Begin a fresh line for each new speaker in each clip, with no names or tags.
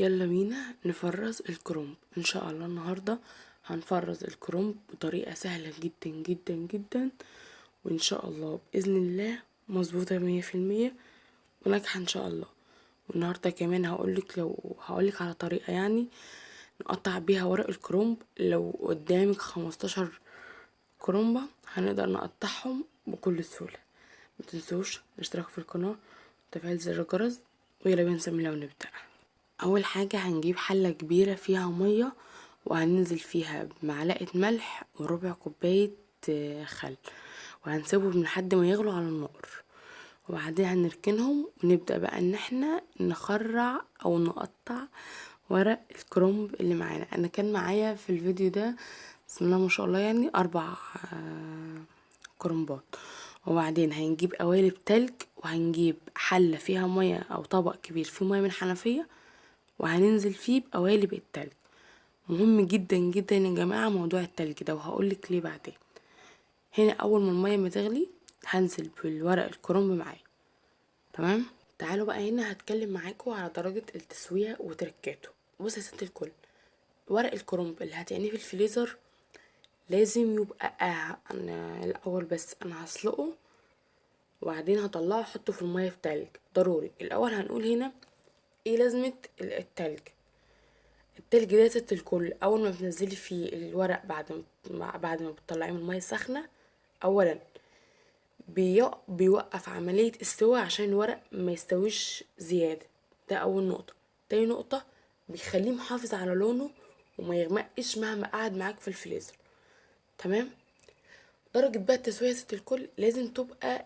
يلا بينا نفرز الكرنب. ان شاء الله النهارده هنفرز الكرنب بطريقة سهلة جدا جدا جدا، وان شاء الله باذن الله مظبوطة 100% وناجحة ان شاء الله. والنهارده كمان هقولك على طريقه يعني نقطع بيها ورق الكرنب. لو قدامك 15 كرنبه هنقدر نقطعهم بكل سهولة. ما تنسوش الاشتراك في القناة وتفعيل زر الجرس، ويلا بينا نسمي الله ونبدا. اول حاجة هنجيب حله كبيرة فيها مية، وهننزل فيها بمعلقه ملح وربع كوباية خل، وهنسيبهم لحد ما يغلوا على النار، وبعدين هنركنهم ونبدا بقى ان احنا نخرع او نقطع ورق الكرنب اللي معانا. انا كان معايا في الفيديو ده بسم الله ما شاء الله يعني 4 كرنبات. وبعدين هنجيب قوالب تلج، وهنجيب حله فيها مية او طبق كبير فيه مية من الحنفية، وهننزل فيه بقوالب التلج. مهم جدا جدا يا جماعة موضوع التلج ده، وهقولك ليه بعدين. هنا اول ما المية ما تغلي هنزل بالورق الكرنب معايا. تمام، تعالوا بقى هنا هتكلم معاكم على درجه التسوية وتركاته. بصوا يا ست الكل، ورق الكرنب اللي هتعنيه في الفريزر لازم يبقى انا الاول بس انا هسلقه وبعدين هطلعه احطه في المية في تلج ضروري. الاول هنقول هنا ايه لازمه التلج. التلج ده يا ست الكل اول ما بتنزلي فيه الورق بعد ما بتطلعيه من المية السخنة، اولا بيوقف عملية السوى عشان الورق ما يستويش زيادة، ده اول نقطة. تاني نقطة بيخليه محافظ على لونه وما يغمقش مهما قعد معاك في الفريزر. تمام، درجه بقى التسوية يا ست الكل لازم تبقى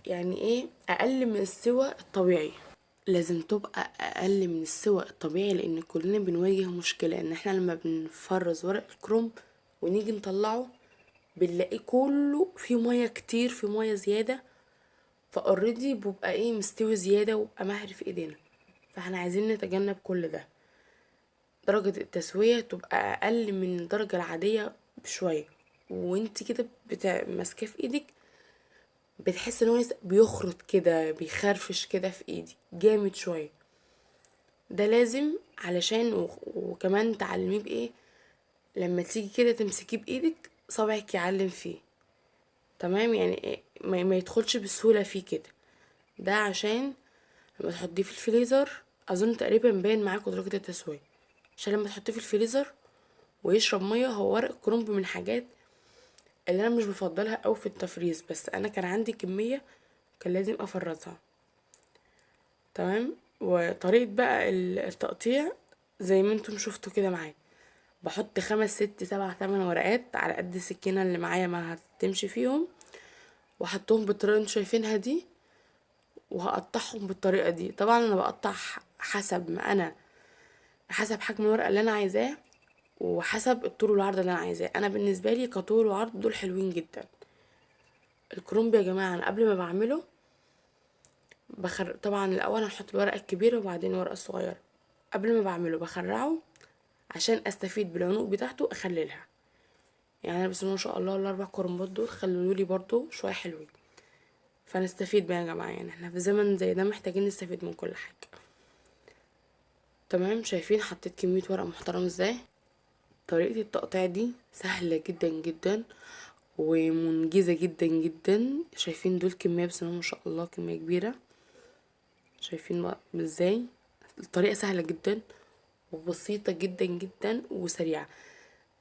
يعني ايه اقل من السوى الطبيعي، لازم تبقى اقل من السوى الطبيعي، لان كلنا بنواجه مشكلة ان احنا لما بنفرز ورق الكرنب ونيجي نطلعه بنلاقيه كله فيه مية كتير، فيه مية زيادة، ف already بيبقى ايه مستوي زيادة وبقى مهري في ايدينا. فاحنا عايزين نتجنب كل ده. درجه التسوية تبقى اقل من الدرجة العادية بشوية، وانت كده ماسكاه في ايدك بتحس ان هو لسه بيخرط كده، بيخرفش كده في ايدي جامد شوية. ده لازم علشان وكمان تعلميه بايه، لما تيجي كده تمسكيه بايدك صابعك يعلم فيه. تمام، يعني إيه؟ ما يدخلش بسهولة فيه كده. ده عشان لما تحطيه في الفريزر، اظن تقريبا باين معاكم درجه التسوية، عشان لما تحطيه في الفريزر ويشرب مية. هو ورق الكرنب من الحاجات اللي انا مش بفضلها قوي في التفريز، بس انا كان عندي كمية كان لازم افرزها. تمام، وطريقه بقى التقطيع زي ما انتم شفتوا كده معايا، بحط 5 6 7 8 ورقات على قد السكينة اللي معايا ما هتمشي فيهم، وحطهم بالطريقة اللي انتم شايفينها دي، وهقطعهم بالطريقة دي. طبعا انا بقطع حسب حجم الورقة اللي انا عايزاه، وحسب الطول والعرض اللي انا عايزاه. انا بالنسبة لي كطول وعرض دول حلوين جدا. الكرنب يا جماعة انا قبل ما بعمله طبعا الاول هنحط الورقة الكبيرة وبعدين الورقة الصغيرة. قبل ما بعمله بخرعه عشان استفيد بالعنق بتاعته اخللها. يعني انا بس ما شاء الله ال4 كرنبات دول خلولي برضو شوية حلوين، فنستفيد بقى يا جماعة. يعني احنا في زمن زي ده محتاجين نستفيد من كل حاجة. تمام، شايفين حطيت كمية ورق محترم ازاي. طريقه التقطيع دي سهلة جدا جدا ومنجزه جدا جدا. شايفين دول كمية بس ما شاء الله كمية كبيرة. شايفين بقى ازاي الطريقة سهلة جدا وبسيطة جدا جدا وسريعة.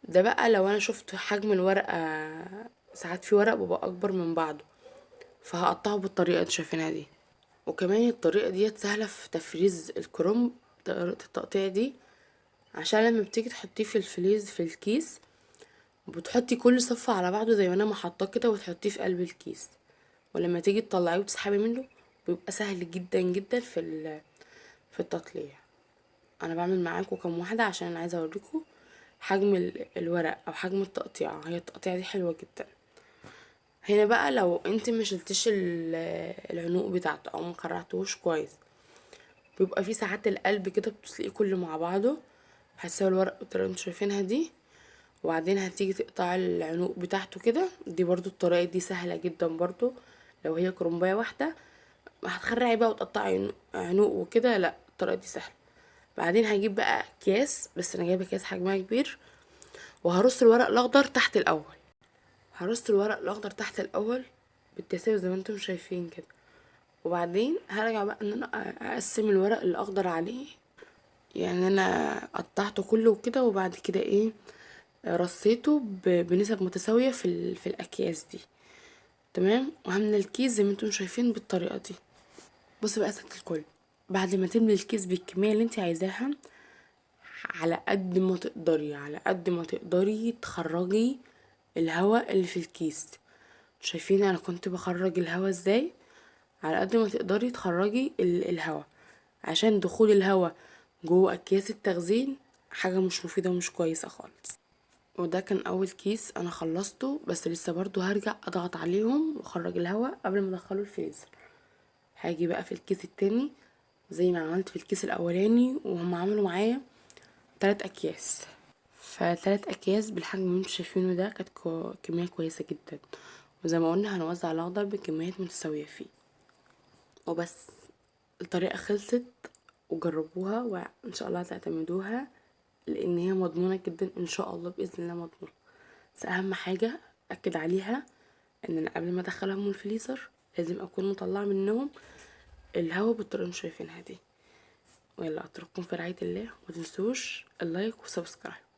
ده بقى لو انا شفت حجم الورقة، ساعات في ورق بيبقى اكبر من بعضه، فهقطعه بالطريقة اللي شايفينها دي. وكمان الطريقة ديت سهلة في تفريز الكرنب، طريقه التقطيع دي، عشان لما بتيجي تحطيه في الفليز في الكيس بتحطي كل صفة على بعضه زي ما انا ما حاطاه كده، وتحطيه في قلب الكيس، ولما تيجي تطلعيه وتسحبي منه بيبقى سهل جدا جدا في التطليع. انا بعمل معاكم كام واحدة عشان انا عايزه اوريكم حجم الورق او حجم التقطيع. هي التقطيع دي حلوة جدا. هنا بقى لو انت ما شلتيش العنق بتاعته او ما خرعتوش كويس، بيبقى في ساعات القلب كده بتسلقيه كله مع بعضه. هتسوي الورق بالطريقة اللي انتوا شايفينها دي، وبعدين هتيجي تقطعي العنق بتاعته كده. دي برضو الطريقة دي سهلة جدا برضو. لو هي كرنبايه واحدة هتخرعي بقى وتقطعي عنق وكده، لا الطريقة دي سهلة. بعدين هجيب بقى اكياس، بس انا جايبه اكياس حجمها كبير، وهرص الورق الاخضر تحت الاول. هرص الورق الاخضر تحت الاول بالتساوي زي ما انتم شايفين كده، وبعدين هرجع بقى ان انا اقسم الورق الاخضر عليه. يعني انا قطعته كله كده، وبعد كده ايه رصيته بنسب متساوية في الاكياس دي. تمام. وهملى الكيس زي ما انتم شايفين بالطريقة دي. بصوا بقى يا ست الكل، بعد ما تملي الكيس بالكمية اللي انت عايزاها، على قد ما تقدري، على قد ما تقدري تخرجي الهواء اللي في الكيس. شايفين انا كنت بخرج الهواء ازاي؟ على قد ما تقدري تخرجي الهواء، عشان دخول الهواء جوه اكياس التخزين حاجة مش مفيدة ومش كويسة خالص. وده كان اول كيس انا خلصته، بس لسه برضو هرجع اضغط عليهم واخرج الهواء قبل ما ادخله الفريزر. هاجي بقى في الكيس التاني زي ما عملت في الكيس الاولاني، وهم عملوا معايا 3 اكياس. فتلات اكياس بالحجم اللي انتوا شايفينه ده كانت كمية كويسة جدا. وزي ما قلنا هنوزع الاخضر بكميات متساوية فيه. وبس الطريقة خلصت، وجربوها وان شاء الله هتعتمدوها لان هي مضمونه جدا ان شاء الله، باذن الله مضمونه. بس اهم حاجة اكد عليها ان انا قبل ما ادخلهم الفريزر لازم اكون مطلعه منهم الهواء بالطريقة اللي انتوا شايفينها دي. ويلا اترككم في رعاية الله، وما تنسوش ال like و subscribe.